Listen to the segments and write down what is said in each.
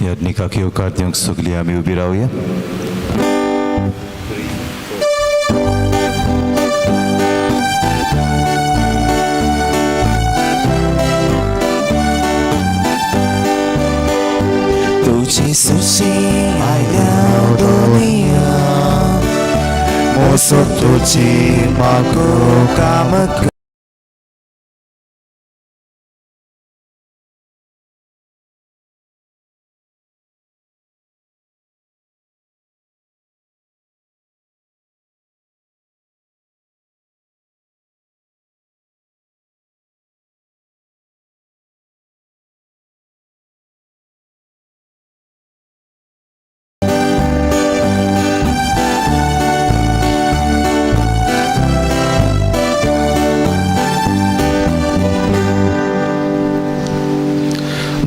याज्ञिकाक येवकार दिवंक सगळीं आमी उबी रावया. तुजी सुशी आयल्या दुनिया मोसो तुजी मागो काम.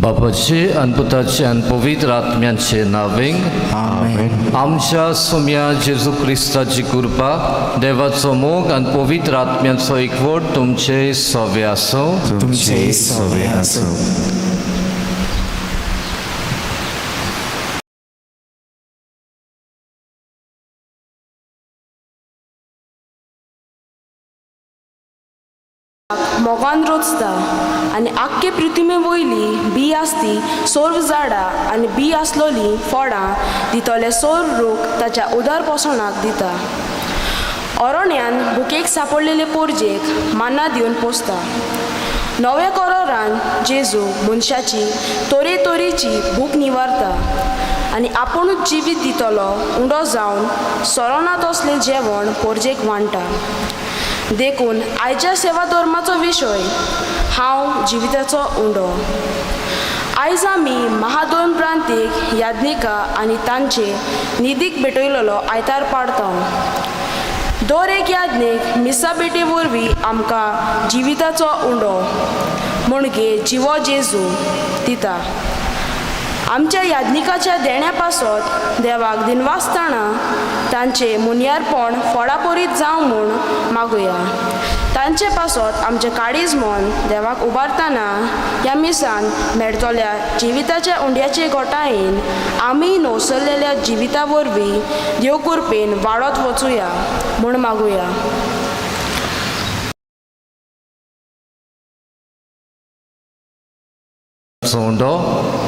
बापाचे आनी पुताचे आनी पवित्र आत्म्याचे नांवें आमेन. आमच्या सोम्या जेजू क्रिस्ताची कृपा, देवाचो मोग आनी पवित्र आत्म्याचो एकवट तुमचे सवे आसूं. तुमचे सवे आसूं. मोगान रोचता आनी आख्खे पृथ्वी वयली बी आसती सर्व झाडां आनी बी आसलोलीं फळां दितले सर्व रूख ताच्या उदर पोसणाक दिता. अरण्यान भुकेक सापडलेले पोरजेक मान्ना दिवन पोसता. नव्या करोरान जेजू मनशाची तरेतरेची भूक निवारता आनी आपुणूच जिवीत दितलो उंडो जावन सोरोना तसलें जेवण पोरजेक वांट्टा. देखून आयच्या सेवा धर्माचो विशय हांव जिविताचो उंडो. आयज आमी महादोन प्रांतीक याज्ञिका आनी तांचे निधीक भेटयलेलो आयतार पाडता. दर एक याज्ञीक मिसा भेटी वरवीं आमकां जिविताचो उंडो म्हणजे जिवो जेजू दिता. आमच्या याज्ञिकाच्या देण्या पासत देवाक दिनवासतना तांचे मुनियारपण फळापरीत जावं म्हूण मागुया. तांचे पासत आमचें काळीज मन देवाक उबारतना ह्या मिसान मेळटल्या जिविताच्या उंड्याचे गोटायेन आमी नवसरलेल्या जिविता वरवीं देव कृपेन वाडत वचुया म्हूण मागुया. उंडो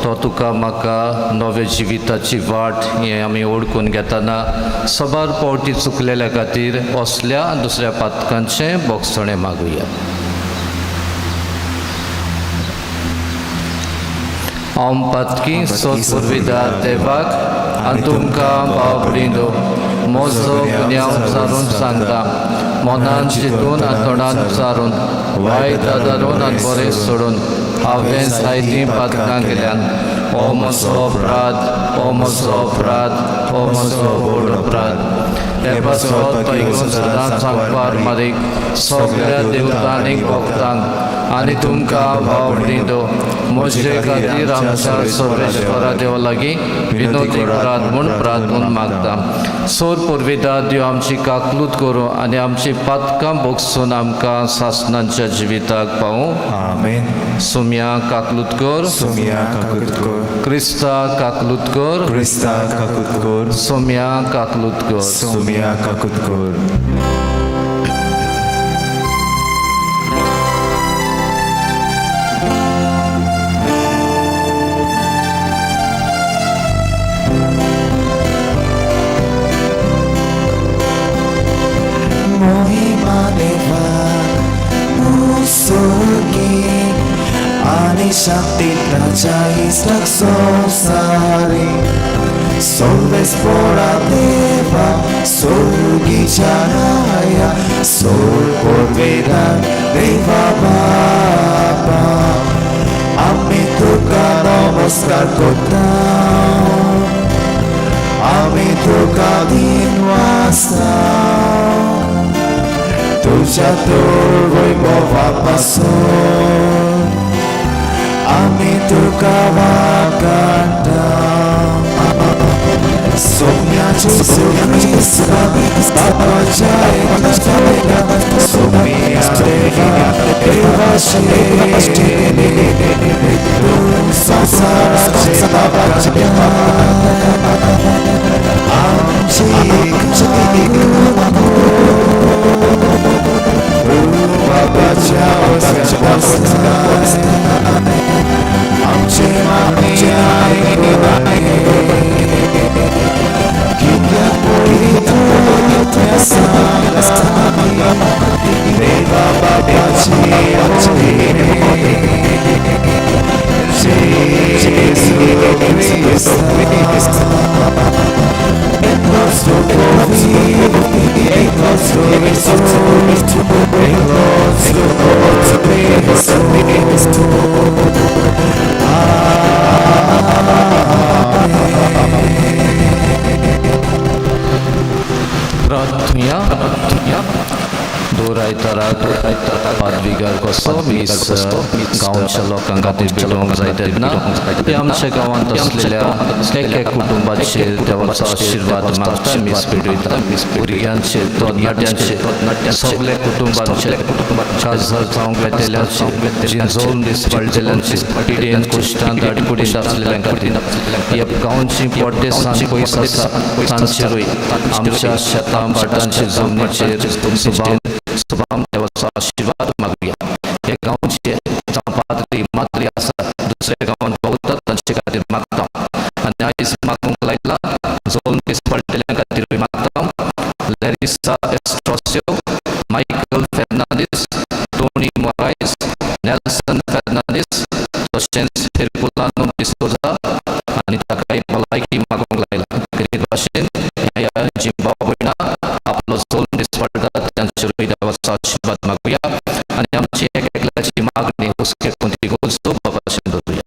तो तुका म्हाका नव्या जिविताची वाट हें आमी ओळखून घेतना सबार पावटी चुकलेल्या खातीर असल्या आनी दुसऱ्या पातकांचें बोगसणें मागुया. हांव पातकी सोदपुर्विदा देवाक आनी तुमकां भाव भयणींनो म्हजो गुन्यांव सारून सांगता. मनान चिंतून आनी तोंडान उचारून वायट आदारून आनी बरें सोडून हांवें जायतीं पातकां केल्यान. हो म्हजो अपराध, हो म्हजो अपराध, हो म्हजो व्हड अपराध. हे पासत पैगून सदांच सांगपार मारीक सगळ्या देवतांनी भक्तांक आनी तुमकां भाव भयणींनो म्हजे खातीर आमच्या सर्वेश्वरा देवा लागीं विनोदी करात म्हूण प्रार्थून मागता. सोर पुर्विदा देव आमची काकलूत करूं आनी आमची पातकां भोगसून आमकां सासनांच्या जिविताक पावूं. आमेन. सुम्या काकलूत कर. सुमिया काकूत कर. क्रिस्ता काकलूत कर. क्रिस्ता काकूत कर. सोम्या काकलूत कर. सुमिया काकूत कर. मोहिमा देवा मुसुकी आनी शक्ती ताच्या इश्टाक संवसारी सोल्वेस पोरा देवा सोलगीच्या राया सोल पोरवेदा देवा बापा आमी तुका नमस्कार करता आमी तुका दिनवासता तुझ्या तोर वैभवापासून आमी तुका वाकाडटा. सोम्याचे क्रिस्ता बापाच्या एकल्या सोम्या देवा देवाशे तूं संवसाराचे आमची बाबाच्या आमची मागणी कित्याक पळयता सांगा देवा बाबाची Gesù Cristo, il nostro Figlio, il nostro Gesù, il nostro Cristo. प्रार्थुया. दोरायताराक पादविगार कसो मीस गांवच्या लोकां खातीर भेटोवंक जाय तेन्ना ते आमच्या गांवांत आसलेल्या एक एक कुटुंबाचेर देवाचो आशिर्वाद मागता, मीस भेटयता. भुरग्यांचेर, तरणाट्यांचेर, सगल्या कुटुंबांचेर, काजार जावंक वेतेल्यांचेर, जिंजोवन दिसपडलेल्यांचेर, पिडेन कुश्टांत आडकुडींत आसलेल्यां खातीर, ह्या गांवची पोड्डेसान पयस आसा तांचेरूय, आमच्या शेतां भाटांचे जमनीचेर सुबाम सुबाम देवाचो आशिर्वाद मागुया. हे गांवचे जावं पाद्री माद्री आसा, दुसऱ्या गांवांत भोंवतात, तांचे खातीर मागता. आनी आयज मागूंक लायला जोन दिसपडलेल्या खातीरूय मागता. Larissa Estrocio, Michael Fernandes, Tony Morais, Nelson Fernandes, तशेंच हेरकुलानो डिसोजा आनी ताकाय भलायकी मागूंक लायला. गरीब भाशेन ह्या जी भाव भयणां आपलो जोल दिसपडटा तांचेरूय देवाचो आशिर्वाद मागुया. आनी आमची एक एकल्याची मागणी हुस्के कोणती गोजो बाबाशेन दवरुया.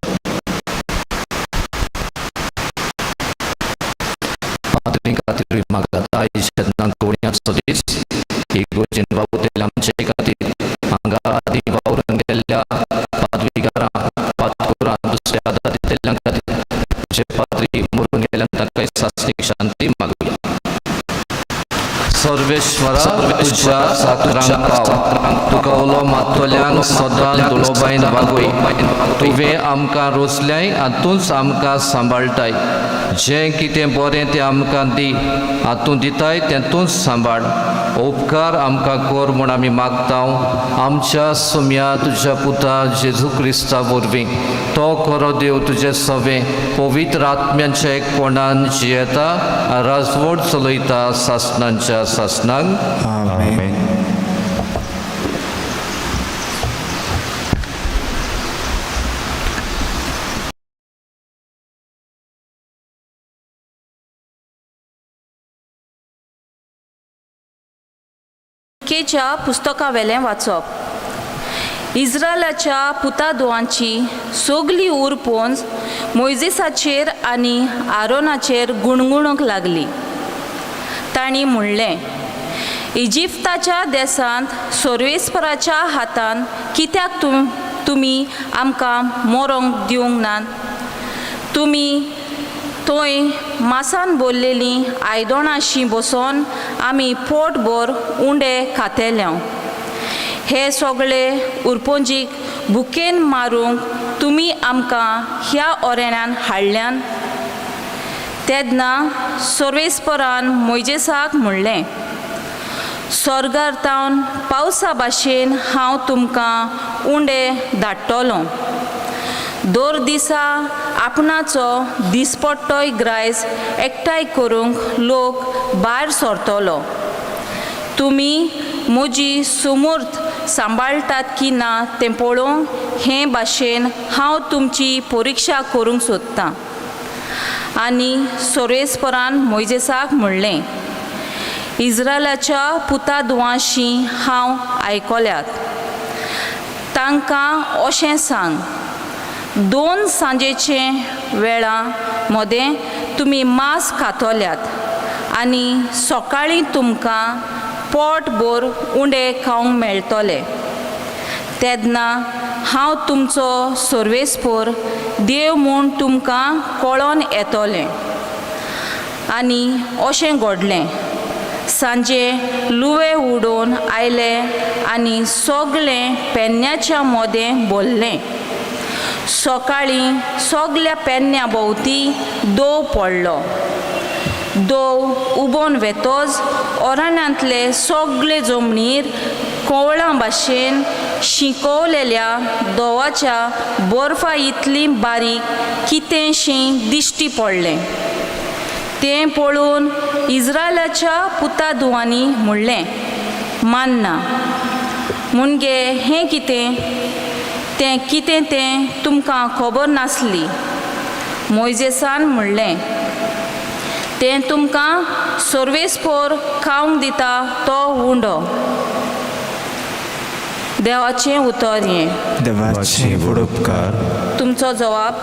पाद्रीं खातीरूय मागात. आयज जेन्ना गोवण्याचो दीस, इगोर्जेन वावुरलेल्या आमचे खातीर, हांगा आदीं वावरून गेल्ल्या पादविगारां, पादकुरां, दुसऱ्या आदार दिल्ल्या खातीर, जे पाद्री मरून गेल्यान तांकां सासणीक शांती मागुया. सर्वेश्वरा, तुज्या साकरांक पाव, तुका उलो मात्तल्यांक सदां दुलोबायन वागय. तुवें आमकां रोसल्याय आनी तूंच आमकां सांबाळटाय. जें कितें बरें तें आमकां दी, आनी तूं दिताय तें तूंच सांबाळ. उपकार आमकां कर म्हूण आमी मागता आमच्या सुम्या तुज्या पुता जेजू क्रिस्ता वरवीं. तो खरो देव तुजें सवें पवित्र आत्म्यांच्या एकपणान जियेता, राजवट चलयता सासणांच्या सासणांक. आमेन. केच्या पुस्तकावेलें वाचप. इस्रायलाच्या पुतादोवांची सगली उरपोंज मोयजेसाचेर आनी आरोनाचेर गुणगुणूंक लागली. तांणी म्हणलें, इजिप्ताच्या देसांत सर्वेस्पराच्या हातान कित्याक तुमी आमकां मरोंक दिवंक नात? तुमी थंय मासान भरलेलीं आयदणांशी बसोन आमी पोटभर उंडे खातेले. हे सगळे उरपोंजीक भुकेन मारूंक तुमी आमकां ह्या ओरेण्यान हाडल्यान. तेन्ना सर्वेस्परान मोयजेसाक म्हणलें, स्वर्गार तावन पावसा भाशेन हांव तुमकां उंडे धाडटलो. दर दिसा आपणाचो दिसपट्टोय ग्रायज एकठांय करूंक लोक भायर सरतलो. तुमी म्हजी सुमूर्त सांबाळटात की ना तें पळोवंक हे भाशेन हांव तुमची परिक्षा करूंक सोदतां. आनी सर्वेस्परान मोयजेसाक म्हणलें, इस्रायलाच्या पुता दुवांशी हांव आयकल्यात. तांकां अशें सांग, 2 सांजेचे वेळा मदें तुमी मांस खातल्यात आनी सकाळीं तुमकां पोटभर उंडे खावंक मेळटले. तेन्ना हांव तुमचो सर्वेस्पर देव म्हूण तुमकां कळोन येतलें. आनी अशें घडलें, सांजे लुवे उडोवन आयले आनी सगळें पेन्न्याच्या मोदें भरलें. सकाळीं सगल्या पेन्न्या भोंवती दोव पडलो. दोव उबोन वेतोच ओराणांतले सगळे जमनीर कोवळां भाशेन शिकोवलेल्या दोवाच्या बर्फा इतली बारीक कितेंशें दिश्टी पडलें. तें पळोवन इज्रायलाच्या पुता धुवांनी म्हणलें, मान्ना मुणगे हें कितें? तें कितें तें तुमकां खबर नासली. मोयजेसान म्हणलें, तें तुमकां सर्वेस्पोर खावंक दिता तो उंडो. देवाचें उतर हें. देवाचे व्हड उपकार. तुमचो जवाब,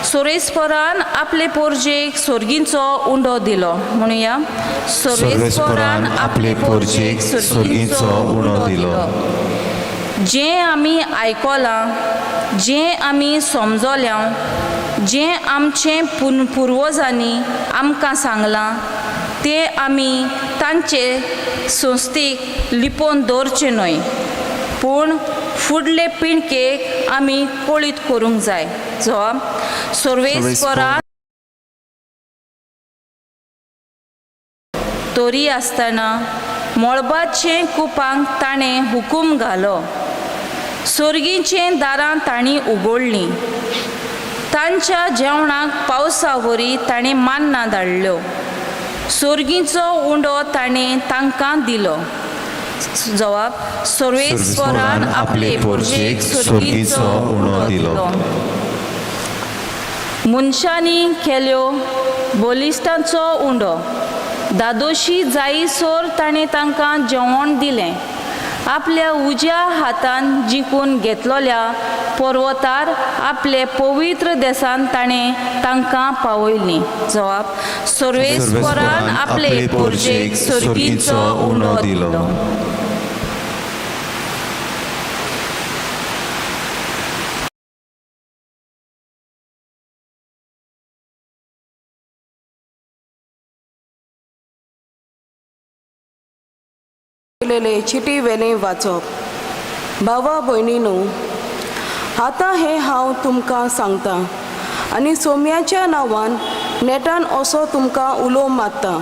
सोरेस्परान आपले पोरजेक सोर्गींचो उंडो दिलो. म्हणुया, सर्वेस्परान आपले पोरजेक सोर्गींचो उंडो दिलो. जें आमी आयकलां, जें आमी समजल्या, जें आमचें पुर्वजांनी आमकां सांगलां तें आमी तांचे संस्थेक लिपोवन दवरचें न्हय, पूण फुडले पिणकेक आमी कळीत करूंक जाय. जवाब, सर्वेस्परान तरी आसतना मळबाचें कुपांक ताणें हुकूम घालो, सोर्गीचें दारां तांणी उगडलीं, तांच्या जेवणाक पावसा वरी ताणें मान्नां धाडल्यो, सोर्गीचो उंडो ताणें तांकां दिलो. जवाब, सर्वेस्परान आपले पोरजेक सोर्गीचो उणो दिलो. मनशांनी केल्यो बलिश्टांचो उंडो दादोशी जाईसोर ताणें तांकां जेवण दिलें. आपल्या उज्या हातान जिखून घेतलोल्या पर्वतार आपले पवित्र देसान ताणें तांकां पावयलीं. जवाब, सर्वेस्परान आपले पोरजेक सोर्गीचो उणो दिलो. केलेले चिटी वेलें वाचप. भावा भयणीनू, आतां हें हांव तुमकां सांगता आनी सोम्याच्या नांवान नेटान असो तुमकां उलो मारता,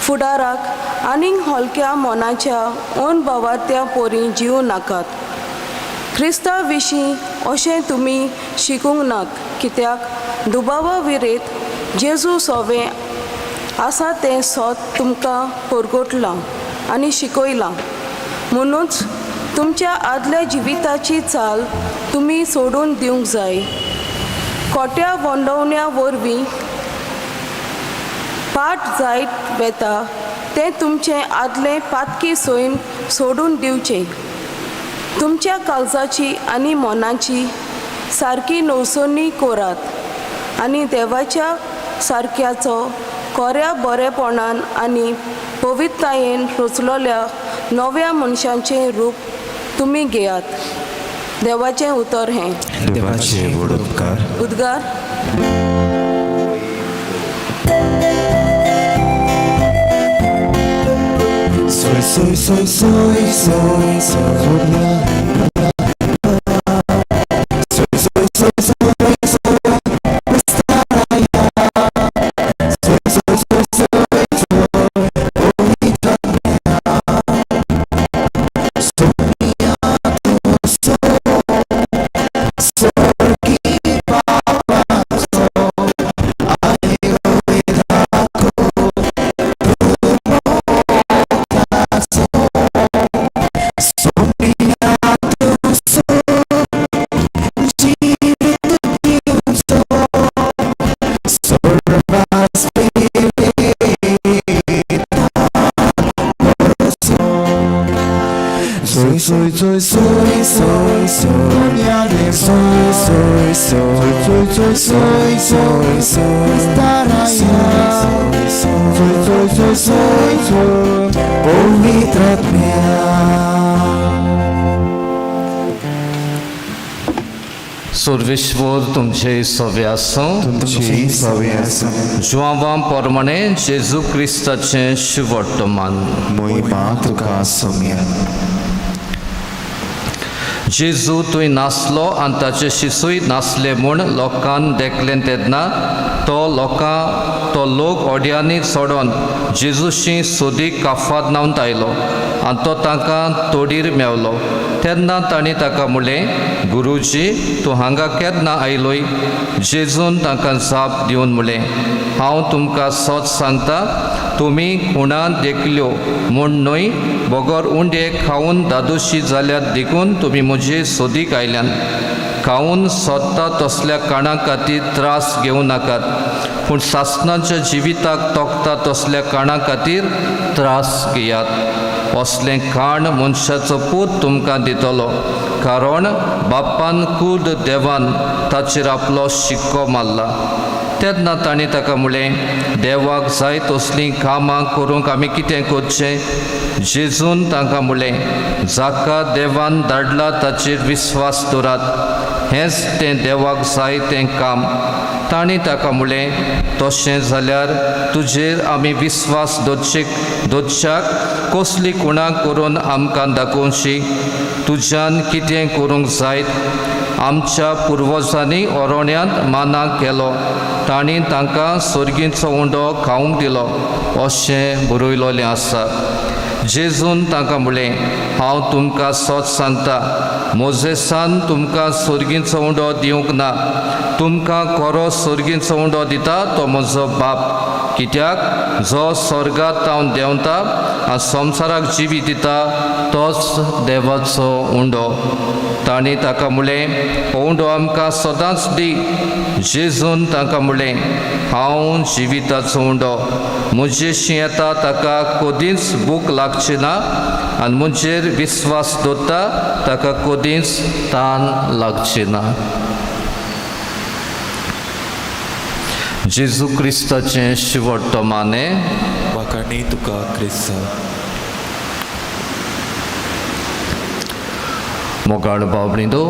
फुडाराक आनीक हलक्या मनाच्या अनभावार्थ्या पोरी जिव नाकात. क्रिस्ता विशीं अशें तुमी शिकूंक नात, कित्याक दुबावा विरेत जेजू सोवें आसा तें सोत तुमकां परगटलां आनी शिकयलां. म्हणूच तुमच्या आदल्या जिविताची चाल तुमी सोडून दिवंक जाय. खोट्या वंडवण्या वरवीं पाठ जायत वेता तें तुमचें आदलें पातकी सैम सोडून दिवचें. तुमच्या काळजाची आनी मनाची सारकी नवसणी करात आनी देवाच्या सारक्याचो कोऱ्या बरेपणान आनी पवित्रतायेन रचलोल्या नव्या मनशाचें रूप तुमी घेयात. देवाचें उतर हें. देवाचे व्हड उपकार. उद्गार. Soy, soy, soy, soy, soy, soy. Soy, soy, soy, soy, soy, soy, soy, soy, soy, soy, soy, soy, soy, estar allá. Soy, soy, soy, soy, soy, पवित्र सर्वेश्वर तुमचे सवे आसूं. तुमची सवे आसूं. जुआंवा प्रमाणे जेजू क्रिस्ताचें शुवर्तमान. मोहिमा तुका सोम्या. जेजू थंय नासलो आनी ताचे शिसूय नासले म्हूण लोकान देखलें तेन्ना तो लोकां तो लोक ओड्यांनी सोडोन जेजूशी सोदीक काफात नावन आयलो आनी तो तांकां तोडीर मेवलो. तेन्ना तांणी ताका म्हणलें, गुरुजी तूं हांगा केन्ना आयलोय? जेजून तांकां जाप दिवन म्हणलें, हांव तुमकां सत सांगता, तुमी खुणां देखल्यो म्हूण न्हय, बगर उंडे खावन दादोशी जाल्यात देखून तुमी म्हजे सोदीक आयल्यान. खावन सोदता तसल्या काणा खातीर त्रास घेवं नाकात, पूण सासणाच्या जिविताक तोखता तसल्या काणा खातीर त्रास घेयात. असलें खाण मनशाचो पूत तुमकां दितलो, कारण बापान कूद देवान ताचेर आपलो शिक्को मारला. तेन्ना तांणी ताका म्हणलें, देवाक जाय तसलीं कामां करूंक आमी कितें करचें? जेजून तांकां म्हणलें, जाका देवान धाडला ताचेर विस्वास दवरात, हेंच तें देवाक जाय तें काम. तांणी ताका म्हणलें, तशें जाल्यार तुजेर आमी विस्वास दवरच्याक कसली खुणां करून आमकां दाखोवची? तुज्यान कितें करूंक जायत? आमच्या पुर्वजांनी ओरोण्यांत माना केलो, तांणी तांकां सोर्गीचो उंडो खावंक दिलो, अशें बरयलोलें आसा. जेजून तांकां म्हणलें, हांव तुमकां सत सांगता, मोजेसान तुमकां सोर्गीचो उंडो दिवंक ना, तुमकां खरो सोर्गीचो उंडो दिता तो म्हजो बाप. कित्याक जो स्वर्गांत तावन देंवता आनी संवसाराक जिवीत दिता तोच देवाचो उंडो. तांणी ताका म्हणलें, हो उंडो आमकां सदांच दी. जेजून तांकां म्हणलें, हांव जिविताचो उंडो, म्हजेशी येता ताका कदींच भूक लागची ना आनी म्हजेर विस्वास दवरता ताका कदींच तान लागची ना. जेजू क्रिस्ताचें शिवट्टो माने. वाखाणी तुका क्रिस्ता. मोगाळ बाबणीदो,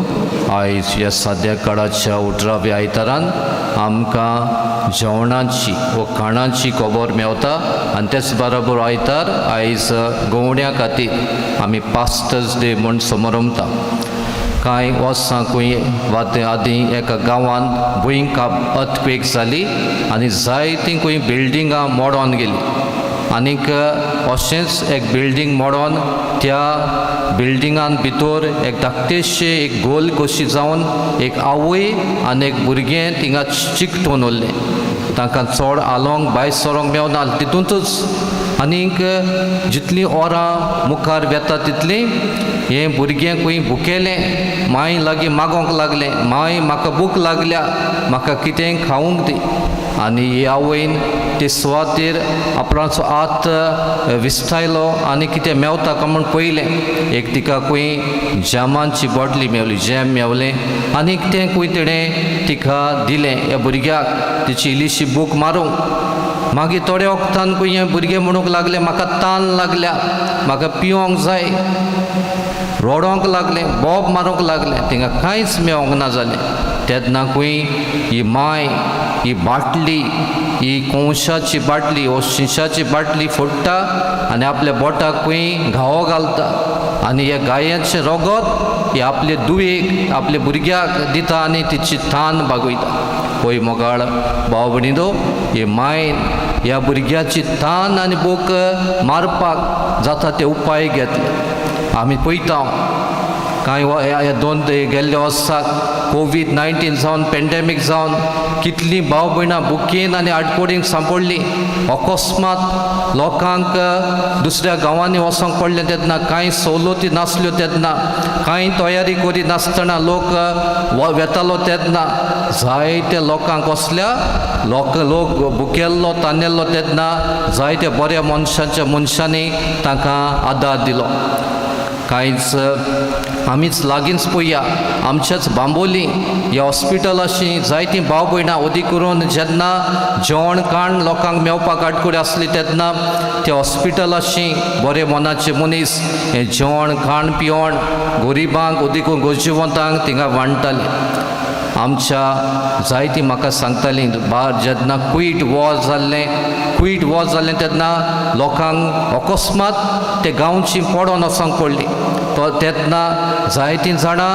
आयज ह्या साद्या काळाच्या उटराव्या आयतारान आमकां जेवणाची व खाणाची खबर मेवता आनी तेच बरोबर आयतार आयज गवण्या खातीर आमी पास्टर्स डे म्हूण समरमता. कांय वर्सां खंय वाते आदीं एका गांवांत भुंयकांप अर्थक्वेक जाली आनी जायतीं खंय बिल्डिंगां मोडोन गेलीं आनीक अशेंच एक बिल्डींग मोडोन त्या बिल्डिंगान भितर एक धाकटेशें एक गोल कशी जावन एक आवय आनी एक भुरगें थिंगा चिकटून उरलें. तांकां चड आलोंक भायर सरोंक मेवना तितूंतच आनीक जितलीं वरां मुखार वेता तितलीं हें भुरगें खंय भुकेलें, मांय लागीं मागोंक लागलें, मांय म्हाका भूक लागल्या, म्हाका कितेंय खावंक दी. आनी हे आवयन ते सुवातेर आपणाचो हात विस्तायलो आनी कितें मेवता काय म्हूण पळयलें. एक तिका खंय जामाची बॉटली मेवली, जॅम मेवलें आनी तें खंय तेणें तिका दिलें ह्या भुरग्याक, तिची इल्लीशी भूक मारूंक. मागीर थोड्या वखदान खंय हें भुरगें म्हणूंक लागलें, म्हाका तान लागल्या, म्हाका पिवंक जाय. रोडोंक लागलें, बोब मारूंक लागलें, थिंगा कांयच मेवोंक ना जालें. तेन्ना खंय ही मांय ही बाटली, ही कोंशाची बाटली वो शिंशाची बाटली फोडटा आनी आपल्या बोटाक खंय घावो घालता आनी ह्या गायेचें रगत हे आपले दुयेक आपल्या भुरग्याक दिता आनी तिची तान भागयता. पळय मोगाळ भाव भयणींनो, हे मायन ह्या भुरग्याची तान आनी भूक मारपाक जाता ते उपाय घेतले. आमी पळयता कांय ह्या दोन गेल्ल्या वर्साक कोवीड-19 जावन पेंडेमीक जावन कितलीं भाव भयणां बुकेन आनी आडकोडींक सांपडलीं. अकस्मात लोकांक दुसऱ्या गांवांनी वचोंक पडलें तेन्ना कांय सवलती नासल्यो, तेन्ना कांय तयारी करी नासतना लोक वेतालो तेन्ना जायते लोकांक असल्या लोक लोक भुकेल्लो तानेल्लो तेन्ना जायते बऱ्या मनशांच्या मनशांनी तांकां आदार दिलो. कांयच आमीच लागींच पळया, आमच्याच बांबोली ह्या हॉस्पिटलाशी जायतीं भाव भयणां अदीक करून जेन्ना जेवण खाण लोकांक मेवपाक आडकुडी आसली तेन्ना त्या हॉस्पिटलाशी बरे मनाचे मनीस हें जेवण खाण पिवण गरिबांक अदीक करून गरजेवंतांक थिंगा वांट्टाले. आमच्या जायतीं म्हाका सांगतालीं, बार जेन्ना क्वीट वॉर जाल्लें, क्वीट वॉर जाल्लें तेन्ना लोकांक अकस्मात ते गांवची पडोन वचोंक पडली. तो तेन्ना जायतीं जाणां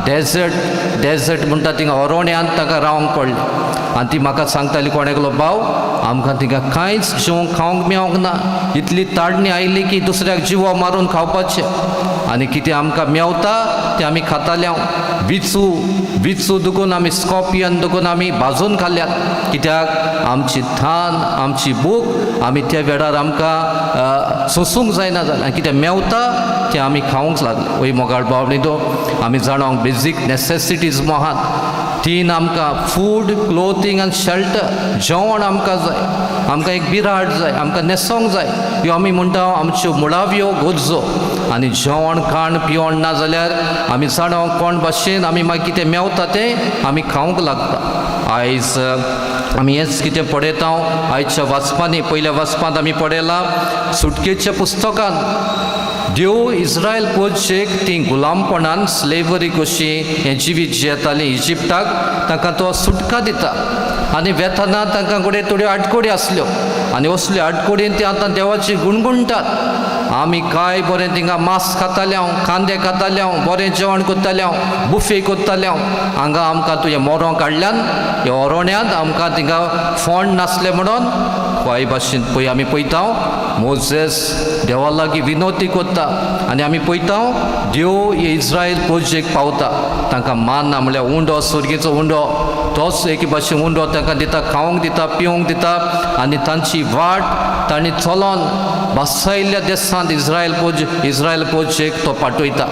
डेजर्ट डेजर्ट म्हणटा थिंगा ओरोण्यांत ताका रावंक पडलें. आनी ती म्हाका सांगताली कोण एकलो भाव आमकां थिंगा कांयच जेवंक खावंक मेवंक ना, इतली ताडणी आयली की दुसऱ्याक जिवो मारून खावपाचें आनी कितें आमकां मेवता तें आमी खाताले. विचू विचू दुखून आमी स्कॉपियन दुखून आमी भाजून खाल्यात, कित्याक आमची थान आमची भूक आमी त्या वेळार आमकां सोंसूंक जायना जालें आनी कितें मेवता तें आमी खावंक लागले. वय मोगाळ भाव तो आमी जाणा बेजीक नॅसेसिटीज आहात तीन आमकां, फूड क्लोथींग आनी शेल्टर. जेवण आमकां जाय, आमकां एक बिराड जाय, आमकां न्हेसोंक जाय, ह्यो आमी म्हणटा आमच्यो मुळाव्यो गरजो. आनी जेवण खाण पिवण ना जाल्यार आमी जाणा कोण भाशेन आमी मागीर कितें मेवता तें आमी खावंक लागता. आयज आमी हेंच कितें पळयता आयच्या वाचपांनी. पयल्या वाचपांत आमी पळयलां सुटकेच्या पुस्तकांत देव इस्रायल पोजशेक ती गुलामपणान स्लेवरी कशी हें जिवीत जियेतालीं इजिप्ताक तांकां तो सुटका दिता. आनी वेताना तांकां कडेन थोड्यो आटकोडी आसल्यो आनी असल्यो आटकोडीन ती आतां देवाची गुणगुणटात. आमी काय बरें थिंगा मांस खाताले हांव, कांदे खाताले हांव, बरें जेवण करताले हांव, बुफे करताले हांव, हांगा आमकां तुजें मोरो काडल्यान ह्या ओरोण्यांत आमकां थिंगा फोंड नासलें म्हणून काय भाशेन पळय आमी पळयता मोजेस देवा लागीं विनोती करता आनी आमी पळयता देव इस्रायल पोजेक पावता तांकां मान ना म्हणल्यार उंडो सुर्गीचो उंडो तोच एके भाशेन उंडो तांकां दिता, खावंक दिता, पिवंक दिता आनी तांची वाट तांणी चलोन बसयल्ल्या देसांत इस्रायल पोजेक तो पाठयता.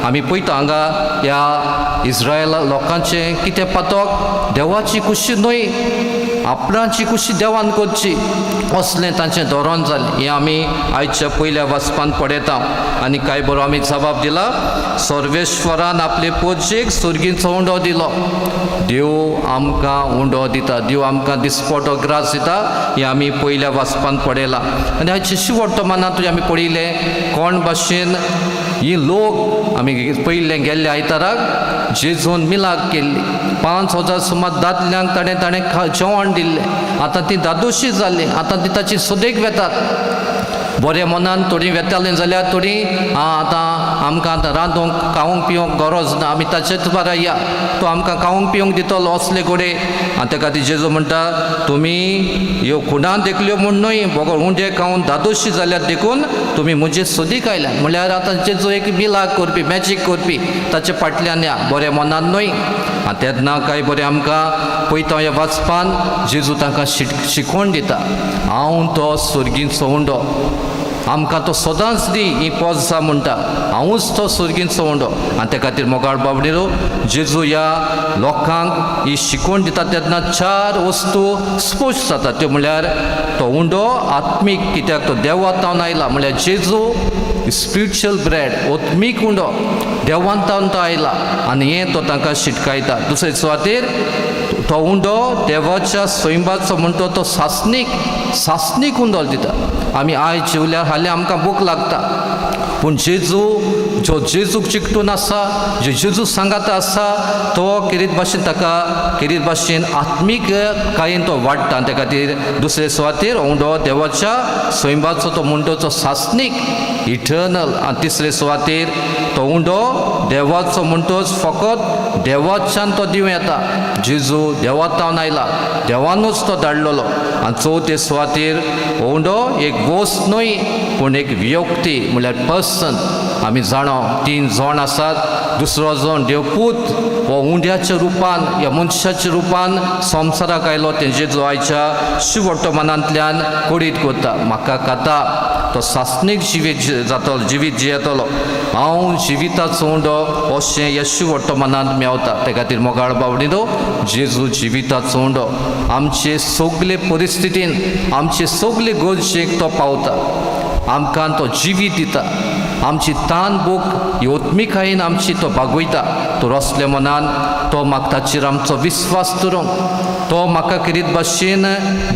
आमी पळयता हांगा ह्या इस्रायल लोकांचें कितें पातक देवाची खुशी न्हय आपणाची खुशी देवान करची असलें तांचें धोरण जालें. हें आमी आयच्या पयल्या वाचपांत पळयता. आनी कांय बरो आमी जबाब दिला, सर्वेश्वरान आपले पोजेक सुर्गीचो उंडो दिलो. देव आमकां उंडो दिता, देव आमकां दिसपटो ग्रास दिता, हें आमी पयल्या वाचपांत पळयलां. आनी आयचे शिवर्तमानांत आमी पळयलें कोण भाशेन ही लोक आमी पयलें गेल्ले आयताराक जेजून मिलाग केल्ली 5000 सुमार दादल्यांक ताणें ताणें जेवण दिल्लें. आतां ती दादोशी जाल्ली, आतां ती ताची सोदेक वेतात बऱ्या मनान. थोडीं वेतालीं जाल्यार थोडीं आतां आमकां आतां रांदूंक खावंक पिवंक गरज ना, आमी ताचेच बारा या, तो आमकां खावंक पिवंक दितलो असले घोडे. आनी त्या खातीर जेजू म्हणटा तुमी ह्यो खुणां देखल्यो म्हूण न्हय बगर उंडे खावन दादोशी जाल्यार देखून तुमी म्हजे सोदीक आयल्या. म्हणल्यार आतां जेजू एक मिलाग करपी मॅजीक करपी ताचे फाटल्यान या बऱ्या मनान न्हय. आनी तेन्ना काय बरें आमकां पळयता ह्या वाचपान जेजू तांकां शिकोवन दिता, हांव तो सुर्गीचो उंडो, आमकां तो सदांच दी ही पोज म्हणटा, हांवूच तो सुर्गीचो उंडो. आनी त्या खातीर मोगाळ बाबडीरो जेजू ह्या लोकांक ही शिकवण दिता तेन्ना चार वस्तू स्पश्ट जाता. त्यो म्हणल्यार तो उंडो आत्मीक, कित्याक तो देवा तावन आयला, म्हणल्यार जेजू स्पिरिच्युअल ब्रेड आत्मीक उंडो देवान तावन तो आयला आनी हें तो तांकां शिटकायता. दुसरे सुवातेर तो उंडो देवाच्या स्वयंबाचो म्हणटा तो सासणीक सासणीक उंडो दिता. आमी आयज जेवल्यार हालीं आमकां भूक लागता, पूण जेजू जो जेजूक चिकटून आसा, जो जेजू सांगाता आसा, तो केरीत भाशेन ताका केरीत भाशेन आत्मीक कायेन तो वाडटा. आनी त्या खातीर दुसरे सुवातेर उंडो देवाच्या स्वयंबाचो तो मुंडोचो सासणीक इटर्नल. आनी तिसरे सुवातेर तो उंडो देवाचो म्हणटोच फकत देवाच्यान तो दिवं येता, जेजू देवातावन आयला, देवानूच तो धाडलेलो. आनी चवथे सुवातेर उंडो एक वस्त न्हय पूण एक व्यक्ती म्हणल्यार पर्सन. आमी जाणा तीन जण आसात, दुसरो जण देवपूत हो उंड्याच्या रुपान ह्या मनशाच्या रुपान संवसाराक आयलो. तें जेजू आयच्या शिवर्तमानांतल्यान कोडीत करता, म्हाका खाता तो सासणीक जिवीत जातलो, जिवीत जियेतलो, हांव जिविताचो उंडो अशें ह्या शिवर्तमानांत मेवता. ते खातीर मोगाळ बावडीनो जेजू जिविताचो उंडो आमचे सगले परिस्थितीन आमचे सगले गरजेक तो पावता, आमकां तो जिवीत दिता, आमची तान भूक ही ओत्मिकायेन आमची तो भागयता. तो रसल्या मनान तो म्हाका ताचेर आमचो विस्वास दवरूंक तो म्हाका केरीत भाशेन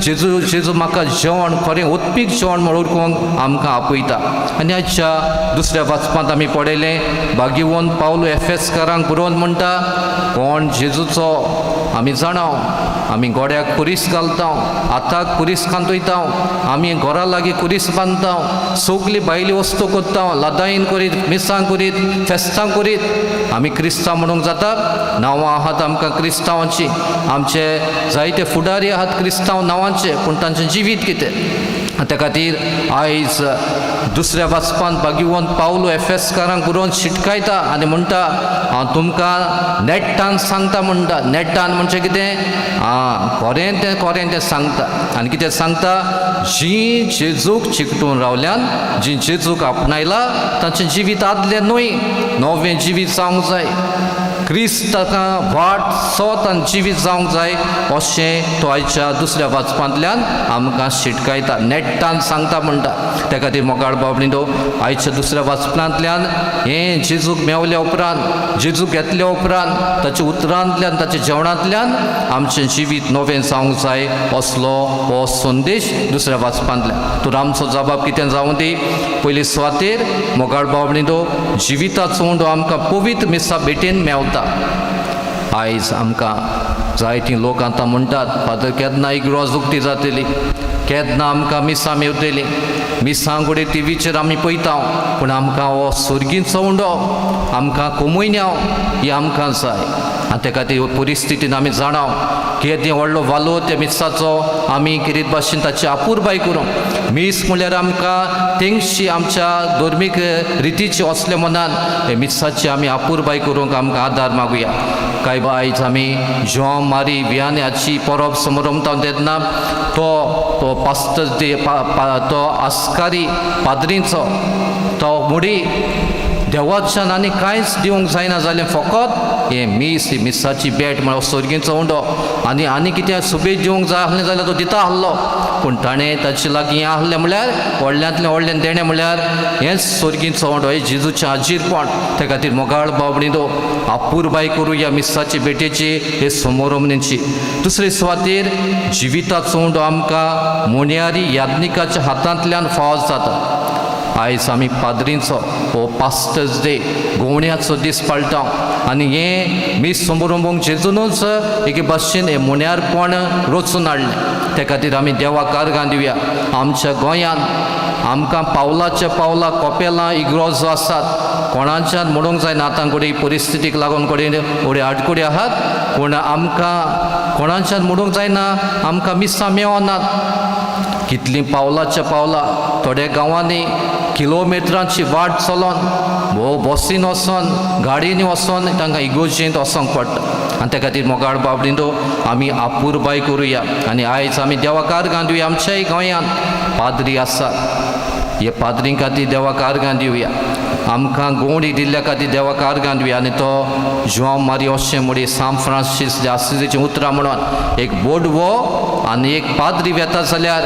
जेजू जेजू म्हाका जेवण खरें ओत्मीक जेवण म्हणून उरकूंक आमकां आपयता. आनी आयच्या दुसऱ्या वाचपांत आमी पळयलें भाग्यवंत पावलो एफेसकारांक बरोवन म्हणटा कोण जेजूचो आमी जाणाव आमी गोड्याक कुरीस घालता, हाताक कुरीस खांदयता, आमी घरा लागीं कुरीस बांदता, सगली भायली वस्तू करता, लदाईन करीत, मिसां करीत, फेस्तां करीत आमी क्रिस्तांव म्हणूंक जाता. नांवां आहात आमकां क्रिस्तांवांची, आमचे जायते फुडारी आहात क्रिस्तांव नांवांचे, पूण तांचें जिवीत कितें? त्या खातीर आयज दुसऱ्या वाचपान भाग्यवंत पावलो एफेसकारांक बरोवन शिटकायता आनी म्हणटा, हांव तुमकां नेट्टान सांगता म्हणटा. नेट्टान म्हणजे कितें? आं, खरें तें, खरें तें सांगता. आनी कितें सांगता? जीं जेजूक चिकटून रावल्यान, जीं जेजूक आपणायला, तांचें जिवीत आदलें न्हय, नवें जिवीत जावंक जाय. क्रिस्त ताका वाट, सोत आनी जिवीत जावंक जाय अशें तो आयच्या दुसऱ्या वाचपांतल्यान आमकां शिटकायता, नेट्टान सांगता म्हणटा. त्या खातीर मोगाळ बाबणींनो, आयच्या दुसऱ्या वाचपांतल्यान हें जेजूक मेवल्या उपरांत, जेजूक घेतल्या उपरांत, ताच्या उतरांतल्यान, ताच्या जेवणांतल्यान आमचें जिवीत नवें जावंक जाय असलो हो संदेश दुसऱ्या वाचपांतल्यान. तर आमचो जबाब कितें जावं दी? पयली सुवातेर मोगाळ बाबणींनो, जिविताचो उंडो आमकां पवित्र मिसा भेटेन मेवता. आयज आमकां जायतीं लोक आतां म्हणटात, फादर केन्ना इगर्ज उक्ती जातली, केन्ना आमकां मिसां मेवतली? मिसां कडेन टिवीचेर आमी पळयता, पूण आमकां हो सर्गीचो उंडो, आमकां कोमुयन्यांव ही आमकां जाय. आनी त्या खातीर परिस्थितीन आमी जाणाव केदें व्हडलो वालो त्या मिसाचो. आमी कितें भाशेन ताची अपुरबाय करूंक, मीस म्हणल्यार आमकां तेंगशी आमच्या धर्मीक रितीची असल्या मनान हे मिसाची आमी अपुरबाय करूंक आमकां आदार मागुया. काय आयज आमी जुआंव मारी वियाने हाची परब समरमता तेन्ना तो तो पास्तर दे तो आस्कारी पाद्रींचो तो मुडी देवाच्यान आनी कांयच दिवंक जायना जालें, फकत हें मीस, ही मिसाची भेट म्हळ्यार सर्गीचो उंडो. आनी आनी कितें सुबेज दिवंक जाय आसलें जाल्यार तो दिता आसलो, पूण ताणें ताचे लागीं हें आसलें म्हणल्यार व्हडल्यांतलें व्हडलें देणें म्हणल्यार हेंच सर्गीचो उंडो, हें जेजूचें आजीरपण. त्या खातीर मोगाळ बाबडींनो, अपुरबाय करुया मिसाची भेटेची, हे समोरमनेची. दुसरे सुवातेर जिविताचो उंडो आमकां मोन्यारी याज्ञिकाच्या हातांतल्यान फावो जाता. आयज आमी पाद्रींचो हो पास्टर्स डे, गोवण्याचो दीस पाळटा आनी हें मीस समोरंबूंक जेजूनच एके भाशेन हें मोन्यारपण रचून हाडलें. त्या खातीर आमी देवाक आर्गां दिवया. आमच्या गोंयांत आमकां पावलाच्या पावला कोपेलां इगर्जो आसात. कोणाच्यान म्हणूंक जायना आतां कडेन परिस्थितीक लागून कडेन वडे आडकुडे आहात, पूण आमकां कोणाच्यान म्हणूंक जायना आमकां मिसां मेळनात. कितलीं पावलाच्या पावलां, थोड्या गांवांनी किलोमिटरांची वाट चलोन, वो बसीन वचोन, गाडयेंनी वचोन तांकां इगर्जेंत वचोंक पडटा. आनी त्या खातीर मोगाळ बाबडींनो, आमी अपुरबाय करुया आनी आयज आमी देवाक आर्गां दिवया. आमच्याय गोंयांत पाद्री आसात, हे पाद्रीं खातीर देवाक आर्गां दिवया. आमकां गोवणी दिल्ल्या खातीर देवाक आर्गां दिवया. आनी तो जुआंव मारी अशें म्हणी, सांत फ्रांसीस आसिजीचीं उतरां म्हणून, एक बोडवो आनी एक पाद्री वेता जाल्यार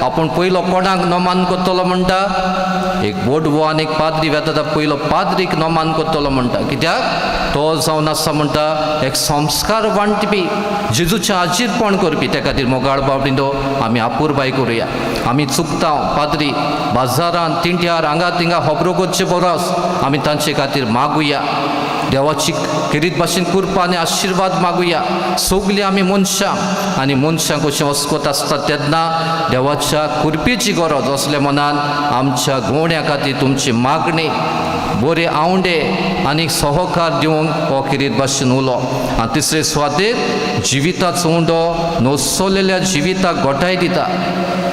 आपूण पयलो कोणाक नोमान करतलो म्हणटा. एक बोडवो आनी एक पाद्री वेता तर पयलो पाद्रीक नोमान करतलो म्हणटा. कित्याक? तो जावन आसा म्हणटा एक संस्कार वांटपी, जेजूचें आजीरपण करपी. त्या खातीर मोगाळ बाबडींनो, आमी अपुरबाय करुया. आमी चुकता पाद्री, बाजारान तिंट्यार हांगा थिंगा खबरो करचे परस आमी तांचे खातीर मागुया, देवाची खेरीत भाशेन कृपा आनी आशिर्वाद मागुया. सगलीं आमी मनशां आनी मनशां कशीं अस्कत आसतात तेन्ना देवाच्या कृपेची गरज असल्या मनान आमच्या गोवण्या खातीर तुमची मागणी, बरे आवंडे आनी सहकार दिवंक हो खेरीत भाशेन उलो. आनी तिसरे सुवातेर जिविताचो उंडो नोसलेल्या जिविताक गोठाय दिता.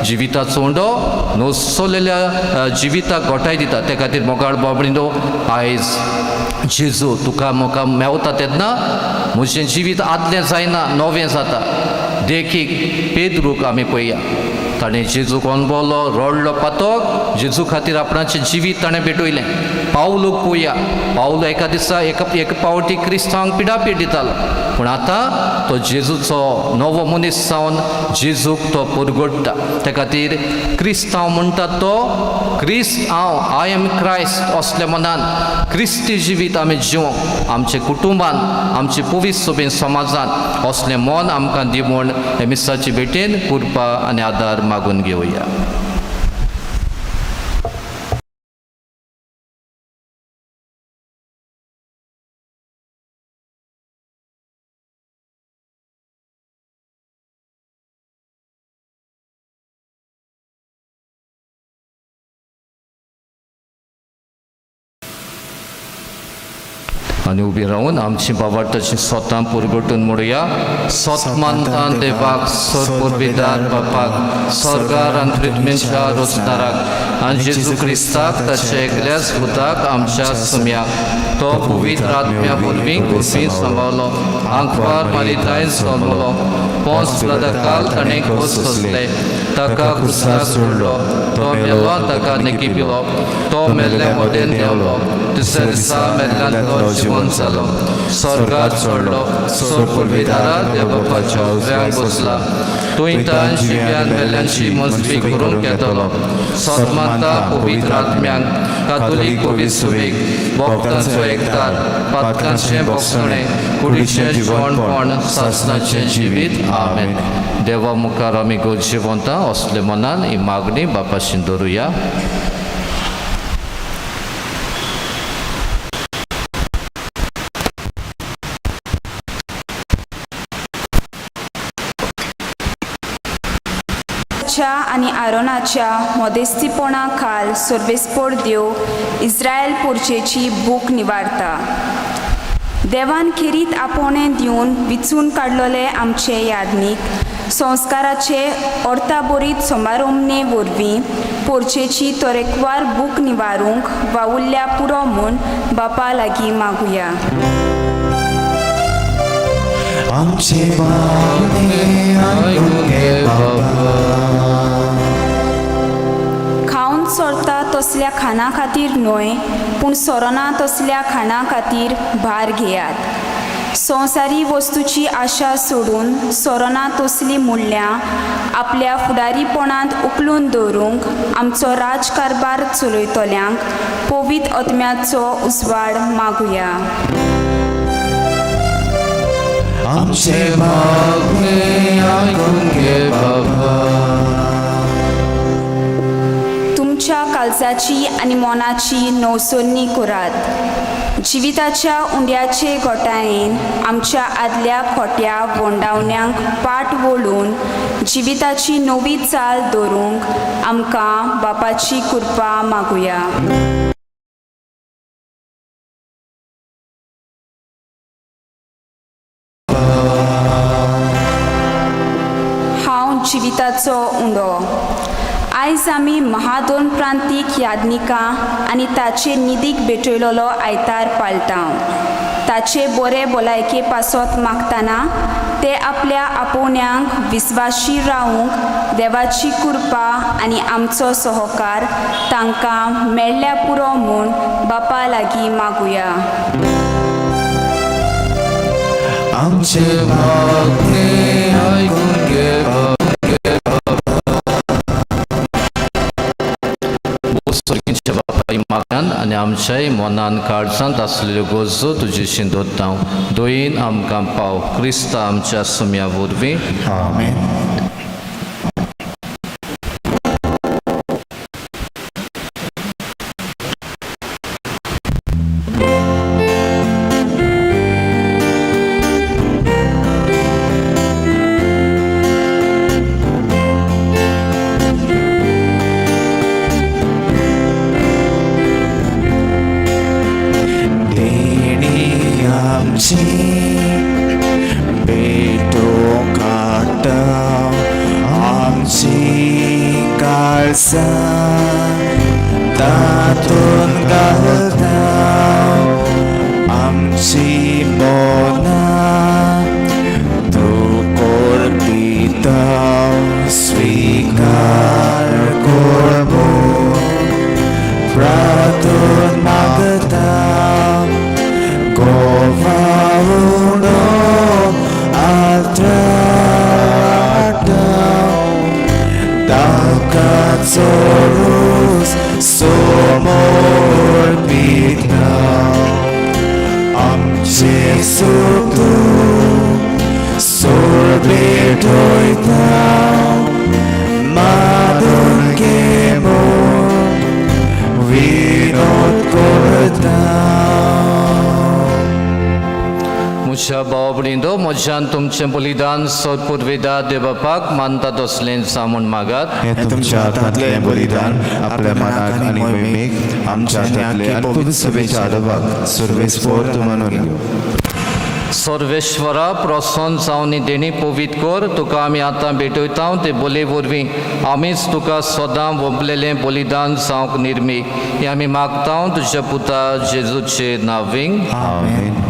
जिविताचो उंडो नोसलेल्या जिविताक गोठाय दिता. त्या खातीर मोगाळ बाबडीनो, आयज जेजू तुका म्हाका मेवता तेन्ना म्हजें जिवीत आदलें जायना, नवें जाता. देखीक पेद्रूक आमी पळया, ताणें जेजूक अणभवलो, रडलो पातोक, जेजू खातीर आपणाचें जिवीत ताणें भेटयलें. पावलूक पळोवया, पावलो एका दिसा एक पावटी क्रिस्तांवांक पिडापीड दितालो, पूण आतां तो जेजूचो नवो मनीस जावन जेजूक तो परगडटा. त्या खातीर क्रिस्तांव म्हणटा तो क्रिस्त हांव, I am Christ असल्या मनान क्रिस्ती जिवीत आमी जिवंक आमच्या कुटुंबान, आमचे पवित्र सोबेन समाजान असलें मन आमकां दी म्हूण हे मिसाची भेटेन कृपा आनी आदार मागून घेवया. आनी उबी रावन आमची बाबार्थाची स्वता पुरगटून म्हणुया. सोत मानता देवाक, सोर पुर्विदार बापाक, स्वर्गार आनी पृथ्वीच्या रोजदाराक, आनी जेजू क्रिस्ताक ताच्या एकल्याच पुताक आमच्या सुम्याक, तो पवित्र आत्म्या वरवीं कुर्बी सांबाळलो, आंकवार मारितायन जल्मलो, पोंस काल ताणें खोस सोंसले, ताका क्रुसार सोडलो, तो मेलो, ताका निकिपिलो, तो मेल्ले मदेन देंवलो, दुसऱ्या दिसा मेल्ल्यान तो जिवन जालो, स्वर्गार चडलो, सोर पुर्विदारा देवबापाच्या उजव्याक बसला, थंय तान जिव्यान मेल्ल्यांची मजबी करूंक येतलो. सतमानता पवित्र आत्म्यांक, कातोलीक पवित्र सुवेक, भक्तांचो एकदार, पातकांचें भोगसणें, कुडीचें जिवणपण, सासनाचें जिवीत. आमेन. देवा मुखार आमी गरजेवंता असले मनान ही मागणी बापाशी दवरुया. च्या आनी आरोनाच्या मदेस्तीपणा खाल सर्वेस्पोर देव इस्रायल पोरचेची भूक निवारता. देवान खेरीत आपोवणें दिवन विचून काडलेले आमचे याज्ञीक संस्काराचे अर्थाबरीत समारोमणे वरवीं पोरचेची तरेकवार भूक निवारूंक वावुरल्या पुरो म्हूण बापा लागीं मागुया. आमचे मागणे आयकून घे बाबा. खावन सोरता तसल्या खाणा खातीर न्हय, पूण सोरना तसल्या खाणा खातीर भार घेयात. संवसारी वस्तूची आशा सोडून सोरना तसलीं मुल्यां आपल्या फुडारीपणांत उखलून दवरूंक आमचो राजकारभार चलयतल्यांक पवित्र आत्म्याचो उजवाड मागुया. आमचे मागणे आयकून घे बाबा. तुमच्या काळजाची आनी मनाची नवसरणी करात. जिविताच्या उंड्याचे घोटायेन आमच्या आदल्या खोट्या वोंडावण्यांक पाट वळून जिविताची नवी चाल दवरूंक आमकां बापाची कृपा मागुया. हांव जिविताचो उंडो. आयज आमी महादोन प्रांतीक याज्ञिकां आनी ताचे निधीक भेटयलेलो आयतार पाळटा. ताचे बरे भलायके पासत मागतना ते आपल्या आपोवण्यांक विस्वाशी रावूंक देवाची कृपा आनी आमचो सहकार तांकां मेळ्ळ्या पुरो म्हूण बापा लागीं मागुया. आमचे मागणे आयकून घे बाबा. सर्गीच्या बापाय मागण्यान आनी आमच्याय मनान काळजांत आसलेल्यो गरजो तुजेशी दवरता, दोयीन आमकां पाव, क्रिस्ता आमच्या सुम्या वरवीं. आमेन. देणी आमची भेटो काडटा, आमची काळजां तातूंत घालता, आमची मनां तूं कोरपिता, स्विकार कर प्रार्थन मागता. गोवाउनो आत्राटा ताका चोरूस समर्पिता, आमचे सुतू सोर भेटयता, मागून घे म्हूण विनोद करता. म्हज्या भाव भयणींनो, म्हज्यान तुमचें बलिदान सोद पुर्विदा देवबापाक मानता तसलें जावं म्हूण मागात. हें तुमच्या हातांतलें बलिदान आपल्या मनाक आनी मोहिमेक आमच्या हातांतलें आनी पवित्र सभेच्या आदोबाक सुरवेस्पोर्त मानून घेवं. सर्वेश्वरा, प्रसन्न जावन ही देणी पवित्र कर. तुका आमी आतां भेटयता ते बोले वरवीं आमीच तुका सदां वोंपलेलें बलिदान जावंक निर्मी. हें आमी मागता तुज्या पुता जेजूचे नांवींग. आमेन.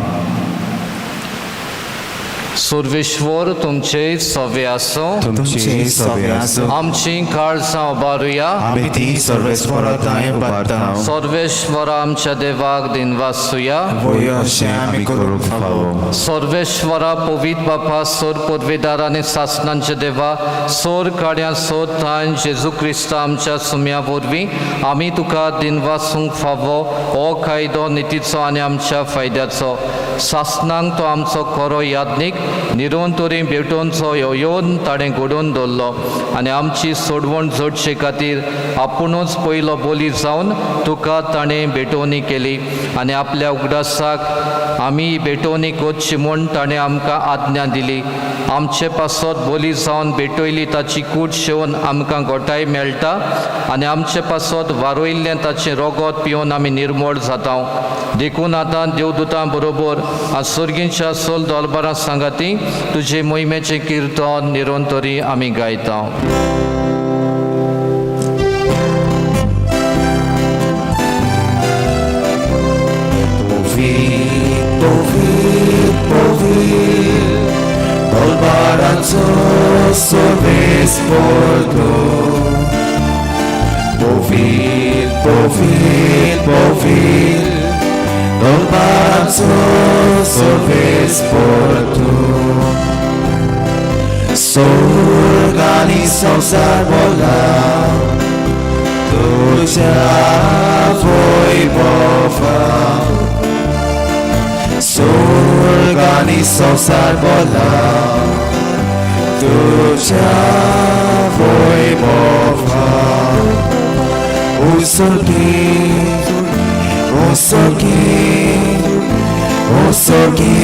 सर्वेश्वर तुमचे सवे आसूं. तुमचे सवे आसूं. आमची काळजां उबारुया. आमी ती सर्वेस्परा थंय उबारता. सर्वेश्वरा आमच्या देवाक दिनवासुया. वय अशें आमी करूंक फावो. सर्वेश्वरा, पवित्र बापा, सोर पुर्वेदार आनी सासणांच्या देवा, सोर काड्या सोर थांय जेजू क्रिस्ता आमच्या सुम्या वरवीं आमी तुका दिनवासूंक फावो. हो कायदो नितीचो आनी आमच्या फायद्याचो. सासणांक तो आमचो खरो याज्ञीक निरंतरी भेटोवचो ह्यो येवन ताणें घडोवन दवरलो आनी आमची सोडवण जोडचे खातीर आपुणूच पयलो बोली जावन तुका ताणें भेटवणी केली आनी आपल्या उगडासाक आमी भेटवणी करची म्हूण ताणें आमकां आज्ञा दिली. आमचे पासत बोली जावन भेटयली ताची कूट शेवन आमकां गोठाय मेळटा आनी आमचे पासत वारयल्लें ताचें रोगोत पिवन आमी निर्मोळ जाता. देखून आतां देवदूतां बरोबर आनी सर्गींच्या सोल दरबारां सांगाती तुजे मोहिमेचें किर्तन निरंतरी आमी गायता. Dolbarazzo sorvesporto. Bovil, bovil, bovil, Dolbarazzo sorvesporto. Sorgani संसार बोला तुझ्या वैभवा. स्वर्गानी संसार बोला तुझ्या वैभवा. उसोगी उसोगी उसोगी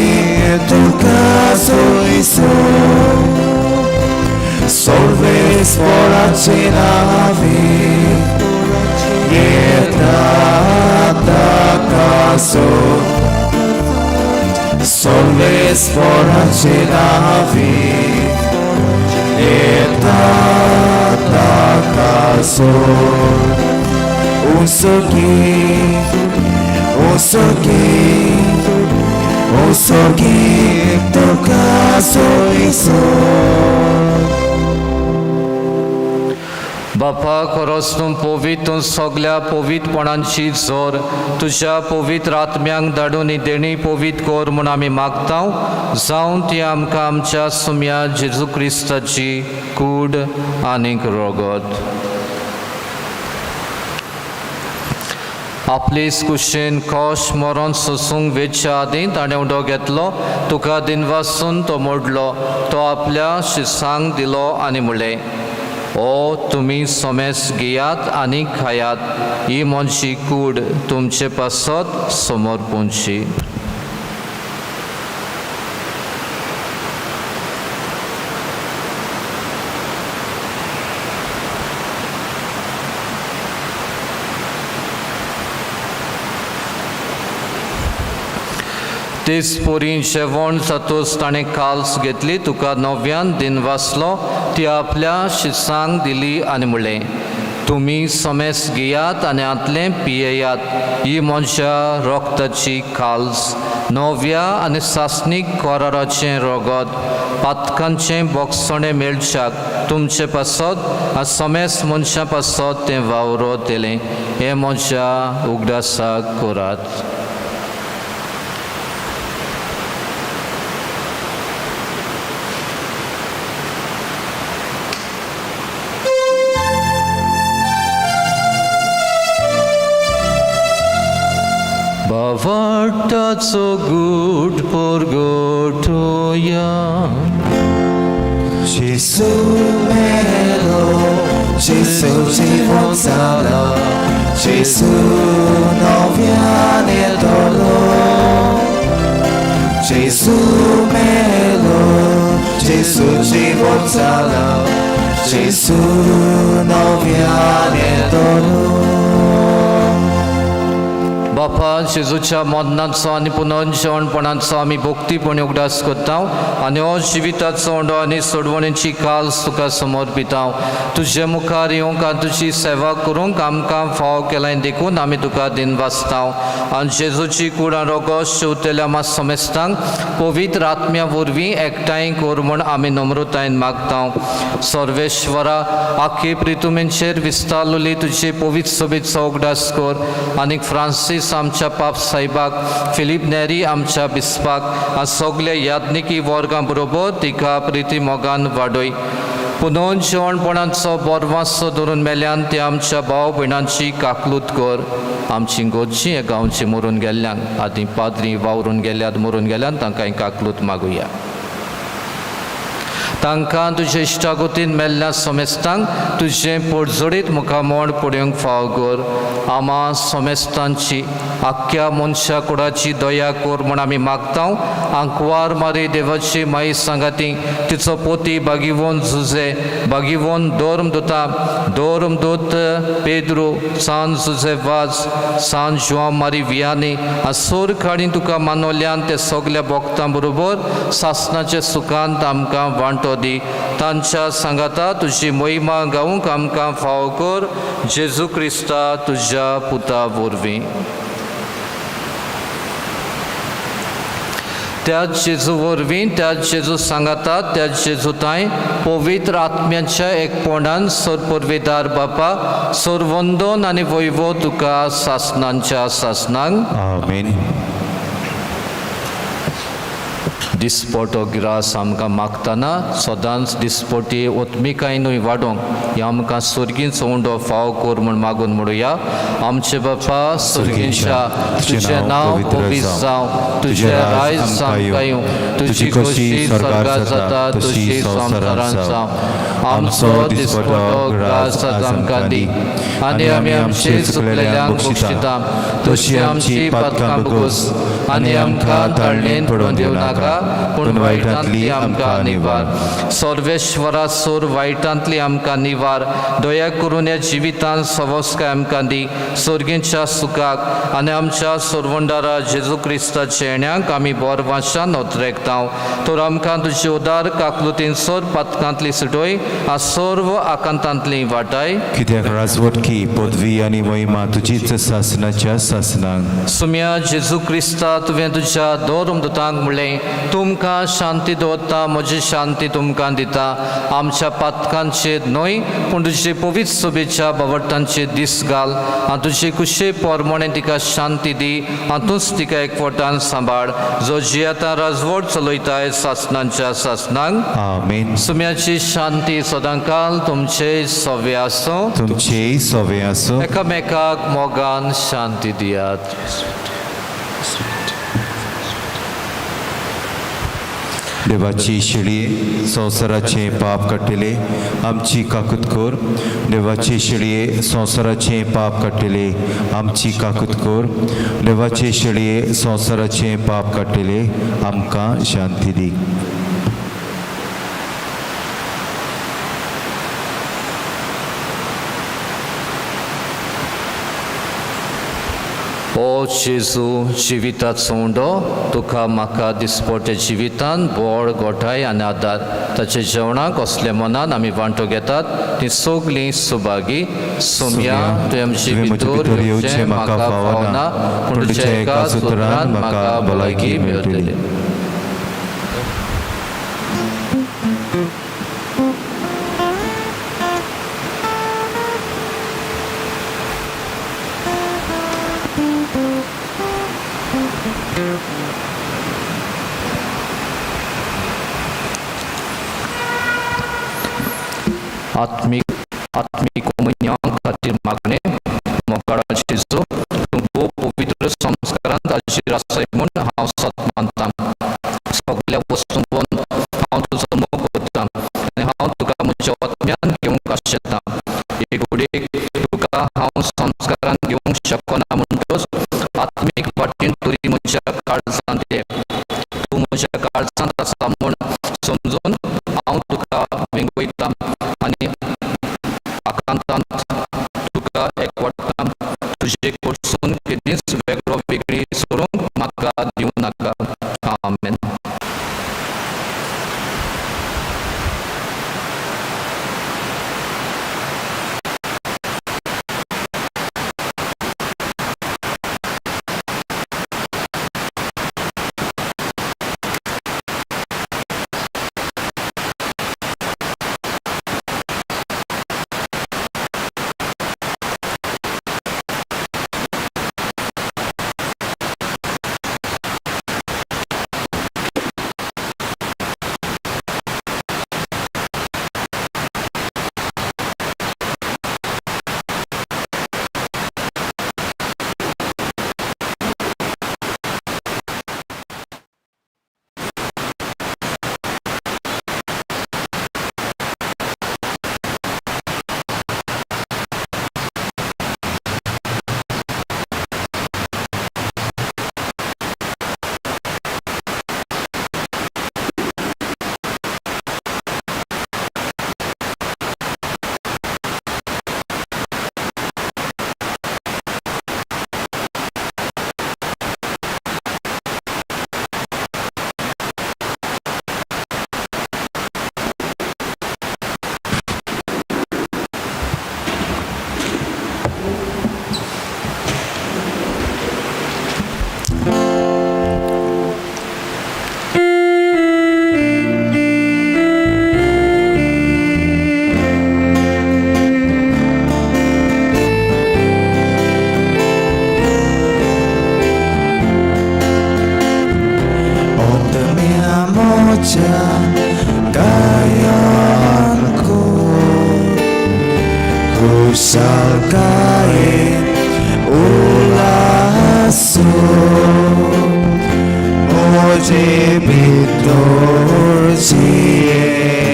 तुका सोयसो सर्वेस्पराचे नावे येता ताकासो. सर्वेस्पराचे नावे येता ताकासो. उसोगी उसोगी उसोगी तुका सोयसो. बापा, खरोच तूं पवित्र, तूं सगल्या पवित्रपणांची जोर. तुज्या पवित्र आत्म्यांक धाडून ही देणी पवित्र कर म्हूण आमी मागता. जावं ती आमकां आमच्या सुम्या जेजू क्रिस्ताची कूड आनीक रोगत. आपले कुशेन कोश मरोन सोसूंक वेच्या आदीं ताणें उडो घेतलो, तुका दिनवासून तो मोडलो, तो आपल्या शिसांक दिलो आनी म्हणलें, ओ तुमी सोमेस घेयात आनी खायात. ही मनशी कूड तुमचे पासत समोर पोंची. तेच पोरी जेवण जातूच ताणें काल्स घेतली, तुका नव्यान दिनवासलो, ती आपल्या शिसांक दिली आनी म्हणलें, तुमी समेस घेयात आनी हांतलें पियेयात. ही मनशा रोगताची काल्स, नव्या आनी सासणीक कराराचें रोगत, पातकांचें बोगसणें मेळच्याक तुमचे पासत आनी समेस मनशां पासत तें वावरो दिलें. हें मनशा उगडासाक करात. भावार्थाचो गूट परगटोया. जेजू मेलो, जेजू जिवन जाला, जेजू नव्यान येतलो. जेजू मेलो, जेजू जिवोत जाला, जेजू नव्यान येतलो. बापा जेजूच्या मरणाचो आनी पुनर्जिवणपणाचो आमी भक्तीपणी उगडास करता आनी हो जिविताचो उंडो आनी सोडवणेची काल्स तुका समर्पिता. तुजे मुखार येवंक आनी तुजी सेवा करूंक आमकां फावो केलाय देखून आमी तुका दिनवासता. आनी जेजूची कूड आनी रोगोस शेवतेल्या आमा समेस्तांक पवित्र आत्म्या वरवीं एकठांय कर म्हूण आमी नम्रतायेन मागता. सर्वेश्वरा, आख्खे प्रितुमेंचेर विस्तारलेली तुजे पवित्र सभेचो उगडास कर आनी फ्रांसीस आमच्या पाप साहेबाक, फिलीप नेरी आमच्या बिस्पाक आनी सगल्या याज्ञिकी वर्गां बरोबर तिका प्रिती मोगान वाडय. पुनर्जिवणपणाचो बोरवासो धरून मेल्यान ते आमच्या भाव भयणांची काकलूत कर. आमची गोदची हे गांवची मरून गेल्ल्यांक आदी पाद्री वावरून गेल्यात मरून गेल्यान तांकां काकलूत मागुया. तांकां तुजे इश्टागोतीन मेल्ल्या समेस्तांक तुजें पोटजोडीत मुखामोड पळोवंक फावो कर. आमा समेस्तांची आख्ख्या मनशा कुडाची दया कर म्हूण आमी मागता. आंकवार मारी देवाची माई सांगाती तिचो पोती बागिवोन जुजे, बागिवोन धर्म दुता, धर्मदूत पेद्रू, सान जुजे वाज, सान जुआंव मारी वियानी आनी सोर काडी तुका मानवल्यान ते सगल्या भक्तां बरोबर सासनाचे सुखांत आमकां वांटो दी. तांच्या सांगाता तुजी मोहिमा गावूंक आमकां फावो कर, जेजू क्रिस्ता तुज्या पुता वरवीं. त्याच जेजू वरवीं, त्याच जेजू सांगाता, त्याच जेजू तांय पवित्र आत्म्याच्या एकपणान सरपुर्वेदार बापा सरवंदन आनी वैभव तुका सासनांच्या सासनांक. आमेन. दिसपटो ग्रास आमकां मागतना सदांच दिसपटी ओतमिकायनूय वाडोवंक ह्या आमकां सुर्गींचो उंडो फाव कर म्हूण मागून म्हणुया. आमचे बापा सुर्गींच्या, तुजें नांव पवित्र जावं, तुजें रायज आमकां येवं, तुजी खोशी स्वर्गात जाता तशी संवसारांत जावं. आमचो दिसपटो ग्रास आज आमकां दी आनी आमी आमचे चुकलेल्यांक बक्षिता तशी आमची पातकां भोगोस आनी आमकां ताळणेन पडोवन दिवं नाका, पूण वायटांतली आमकां निवार. सर्वेश्वरा, सोर वायटांतली आमकां निवार. दया करून ह्या जिवितांत सवस्काय आमकां दी सोर्गींच्या सुखाक आनी आमच्या सोरवंडारा जेजू क्रिस्ताच्या येण्याक आमी बोरवाशान ओतरेकता. तर आमकां तुजे उदार काकलुतीन सोर पातकांतली सुटोय आ सर्व आकांतांतली वाटाय. कित्याक राजवटकी, पदवी आनी महिमा तुजीच सासनाच्या सासनाक. सुम्या जेजू क्रिस्ता, तुवें तुज्या धर्मदूतांक म्हणलें, तुमकां शांती दवरता, म्हजी शांती तुमकां दिता. आमच्या पातकांचेर न्हय पूण तुजे पवित्र सभेच्या बावटांचेर दीस घाल आनी तुजे कुशे पोरमोणे तिका शांती दी आनी तूंच तिका एकवटान सांबाळ, जो जियेता राजवट चलयताय सासनांच्या सासनांक. आमेन. सुम्याची शांती सदांकाल तुमचे सवे आसूं. तुमचेय सोवे आसूं. एकामेकाक मोगान शांती दियात. देवाची शेळये, संवसाराचें पाप काडटले, आमची काकूत कर. देवाची शेळये, संवसाराचें पाप काडटले, आमची काकूत कर. देवाची शेळये, संवसाराचें पाप काडटले, आमकां शांती दी. ओ जेजू जिविताचो उंडो, तुका म्हाका दिसपट्या जिवितान बळ, गोठाय आनी आदार. ताच्या जेवणाक असल्या मनान आमी वांटो घेतात ती सगळीं सुभागी. सोम्या, तुवें आमचे भितर येवचें म्हाका फावना, पूण तुज्या एका सुत्रान म्हाका भलायकी मेळटली. आत्मीक कोमुन्यां खातीर मागणें. मोगाळा जेजू, तूं भोव पवित्र संस्कारांत हाजीर आसाय म्हूण हांव सत मानतां. सगल्या वस्तूं हांव तुजो मोग करतां आनी हांव तुका म्हज्या आत्म्यान घेवंक आशेतां. एक घडयेक तुका हांव संस्कारान घेवंक शकना म्हणटच आत्मीक वाटेन तरी म्हज्या काळजांत ये. तूं म्हज्या काळजांत आसा म्हूण समजून वेंगयता आनी आकांतांत तुका एकवटता. तुजे कडसून केदींच वेगळो वेगळी सोडूंक म्हाका दिवं नाका. आमेन. Kusalkain ulasu Moje bitor sieta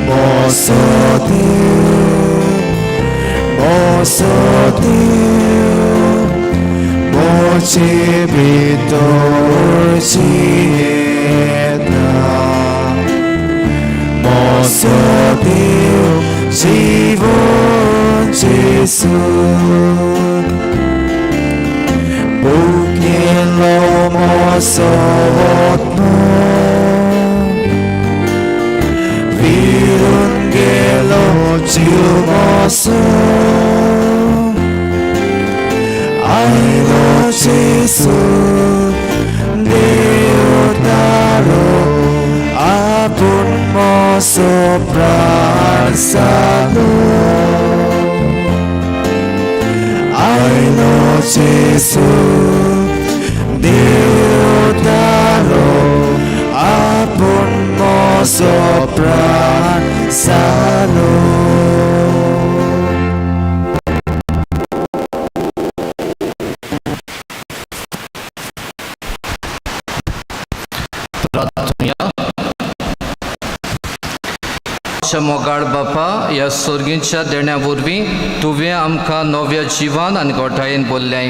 Mosotiu Moje bitor sieta Mosotiu Život Jesu Bukilo mosowotno Virungelo chiumoso Aino Jesu Deotaro Apun moso pransado Aino Jesu Deotaro Apun moso pransado. मोगाळ बापा, ह्या सोर्गींच्या देण्या वरवीं तुवें आमकां नव्या जिवान आनी गोठायेन बोल्ल्याय.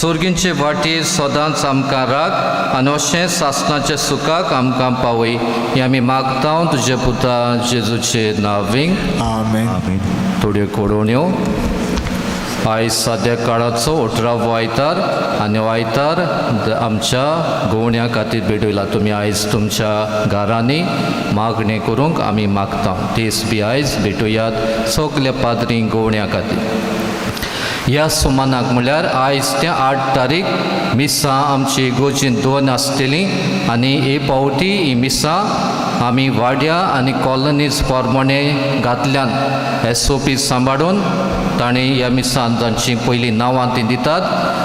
सोर्गींचे वाटेर सदांच आमकां राख आनी अशें सासणाच्या सुखाक आमकां पावय. हें आमी मागता तुजे पुता जेजूचे नांवींग. आमेन. थोड्यो कोडोण्यो. आयज साद्या काळाचो 18वो आयतार आनी आयतार आमच्या गोवण्या खातीर भेटयला. तुमी आयज तुमच्या घरांनी मागणें करूंक आमी मागता. तेच बी आयज भेटुयात सगल्या पाद्री गोवण्या खातीर. ह्या सुमानाक म्हणल्यार आयज त्या 8 तारीख मिसां आमची इगोर्जीन 2 आसतलीं आनी हे पावटी ही मिसां आमी वाड्या आनी कॉलनीज प्रमाणे घातल्यान SOP सांबाळून ताणें ह्या मिसान तांची पयलीं नांवां ती दितात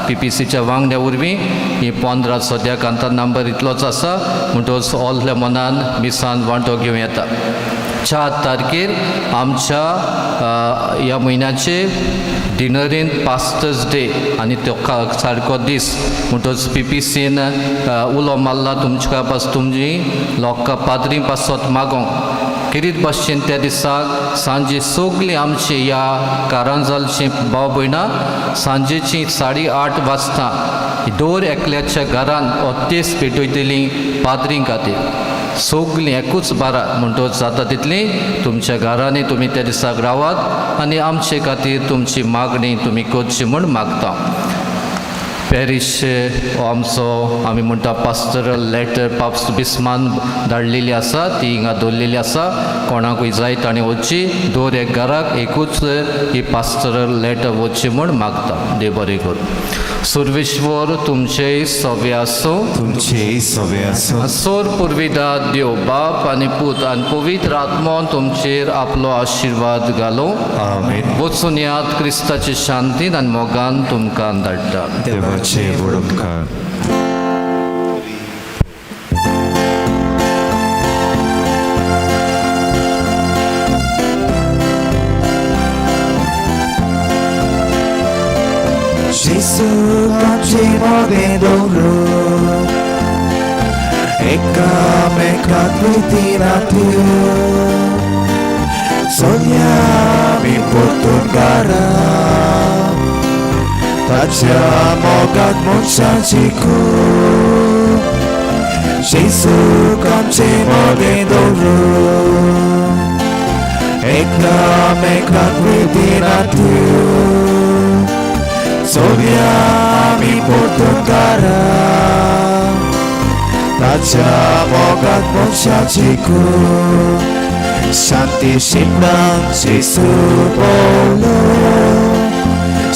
PPCच्या वांगड्या वरवीं. ही 15 सद्याक आतां नंबर इतलोच आसा म्हणटकच ओल्ल्या मनान मिसान वांटो घेवं येता. 4 तारखेर आमच्या ह्या म्हयन्याचे डिनरीन पास्टर्स डे आनी तो सारको दीस म्हणटकच PPCन उलो मारला तुमच्या पास तुमची लोकां पाद्री पासत मागोंक किरीत भाशेन त्या दिसाक सांजे सगळीं आमची ह्या कारांजालची भाव भयणां सांजेची 8:30 वाजता दर एकल्याच्या घरान हो तेस पेटयतली पाद्री खातीर. सगलीं एकूच बारा म्हणटकच जाता तितली तुमच्या घरांनी तुमी त्या दिसाक रावात आनी आमचे खातीर तुमची मागणी तुमी करची म्हूण मागता. पॅरीश हो आमचो आमी म्हणटा पास्टरल लेटर पाप्स बिस्मान धाडलेली आसा, ती हिंगा दवरलेली आसा. कोणाकूय जाय ताणें वचची, दर एक घराक एकूच ही पास्टरल लेटर वचची म्हूण मागता. देव बरें करूं. सुर्वेश्वर तुमचेय सवे आसूं. तुमचेय सवे आसूं. सोर पुर्विदा देव बाप आनी पूत आनी पवित्र आत्मो तुमचेर आपलो आशिर्वाद घालूं. आमेन. वचून यात क्रिस्ताचे शांतीन आनी मोगान तुमकां धाडटा. देवाचे व्हड उपकार. Gesù आमचे मोदें दवरून एकामेकाक प्रितीनाथ्यो सोदया आमी परतून घरा ताच्या मोगाक मनशाची खूब. जेजू आमचे मोदें दवरून एकामेकाक प्रितीनाथ्यो सोदया आमी परतून घरा ताच्या मोगाक मनशाची खूब. शांती शिंपणाक जेजू बोलो,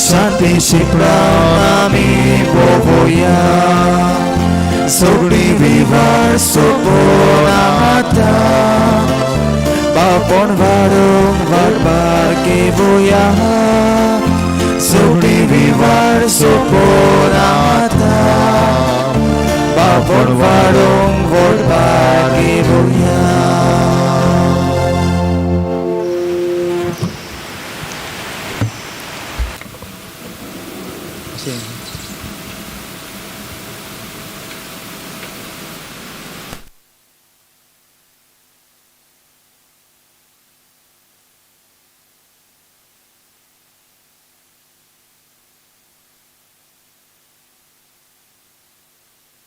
शांती शिंपणाक आमी भोवया. सगळी विवार सोंपोवन आतां बापूण वाडूंक वाटपार घेवया. सगळी विवार सोंपोवन आतां बापूण वाडूंक वाटपार घेवया.